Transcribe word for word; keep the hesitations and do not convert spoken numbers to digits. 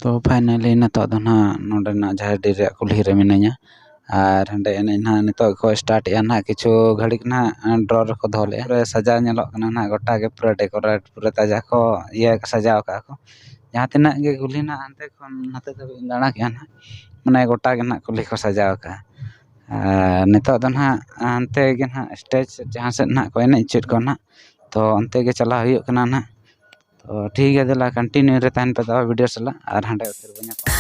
ᱛᱚ finally ᱱᱤᱛᱚᱜ ᱫᱚ ᱱᱟᱦᱟᱜ ᱱᱚᱰᱮᱱᱟᱜ ᱡᱟᱦᱮᱨ ᱰᱤ ᱨᱮᱭᱟᱜ ᱠᱩᱞᱦᱤ ᱨᱮ ᱢᱤᱱᱟᱹᱧᱟ᱾ ᱟᱨ ᱦᱟᱸᱰᱮ ᱮᱱᱮᱡ ᱱᱟᱦᱟᱜ ᱱᱤᱛᱚᱜ ᱜᱮᱠᱚ start ᱮᱜᱼᱟ ᱱᱟᱦᱟᱜ, ᱠᱤᱪᱷᱩ ᱜᱷᱟᱹᱲᱤᱡ ᱱᱟᱦᱟᱜ draw ᱨᱮᱠᱚ ᱫᱚᱦᱚ ᱞᱮᱜᱼᱟ᱾ ᱯᱩᱨᱟᱹ ᱥᱟᱡᱟᱣ ᱧᱮᱞᱚᱜ ᱠᱟᱱᱟ ᱱᱟᱦᱟᱜ ᱜᱚᱴᱟ ᱜᱮ, ᱯᱩᱨᱟᱹ decorate, ᱯᱩᱨᱟᱹ ᱛᱟᱡᱟ ᱠᱚ ᱤᱭᱟᱹ ᱥᱟᱡᱟᱣ ᱠᱟᱜᱼᱟ ᱠᱚ᱾ ᱡᱟᱦᱟᱸ ᱛᱤᱱᱟᱹᱜ ᱜᱮ ᱠᱩᱞᱦᱤ ᱱᱟᱦᱟᱜ ᱦᱟᱱᱛᱮ ᱠᱷᱚᱱ ᱱᱟᱛᱮ ᱫᱷᱟᱹᱵᱤᱡ ᱤᱧ ᱫᱟᱬᱟ ᱠᱮᱜᱼᱟ ᱱᱟᱦᱟᱜ, ᱢᱟᱱᱮ ᱜᱚᱴᱟ ᱜᱮ ᱱᱟᱦᱟᱜ ᱠᱩᱞᱦᱤ ᱠᱚ ᱥᱟᱡᱟᱣ ᱠᱟᱜᱼᱟ᱾ ᱟᱨ ᱱᱤᱛᱚᱜ ᱫᱚ ᱱᱟᱦᱟᱜ ᱦᱟᱱᱛᱮ ᱜᱮ ᱱᱟᱦᱟᱜ stage ᱡᱟᱦᱟᱸ ᱥᱮᱫ ᱱᱟᱦᱟᱜ ᱠᱚ ᱮᱱᱮᱡ ᱦᱚᱪᱚᱭᱮᱫ ᱠᱚᱣᱟ ᱱᱟᱦᱟᱜ, ᱛᱚ ᱚᱱᱛᱮ ᱜᱮ ᱪᱟᱞᱟᱣ ᱦᱩᱭᱩᱜ ᱠᱟᱱᱟ ᱱᱟᱦᱟᱜ᱾ ᱛᱚ ᱴᱷᱤᱠ ᱜᱮᱭᱟ, ᱫᱮᱞᱟ continue ᱨᱮ ᱛᱟᱦᱮᱱ ᱯᱮ ᱫᱚ video ᱥᱟᱞᱟᱜ, ᱟᱨ ᱦᱟᱸᱰᱮ ᱩᱛᱟᱹᱨ ᱵᱚᱱ ᱧᱟᱯᱟᱢᱟ᱾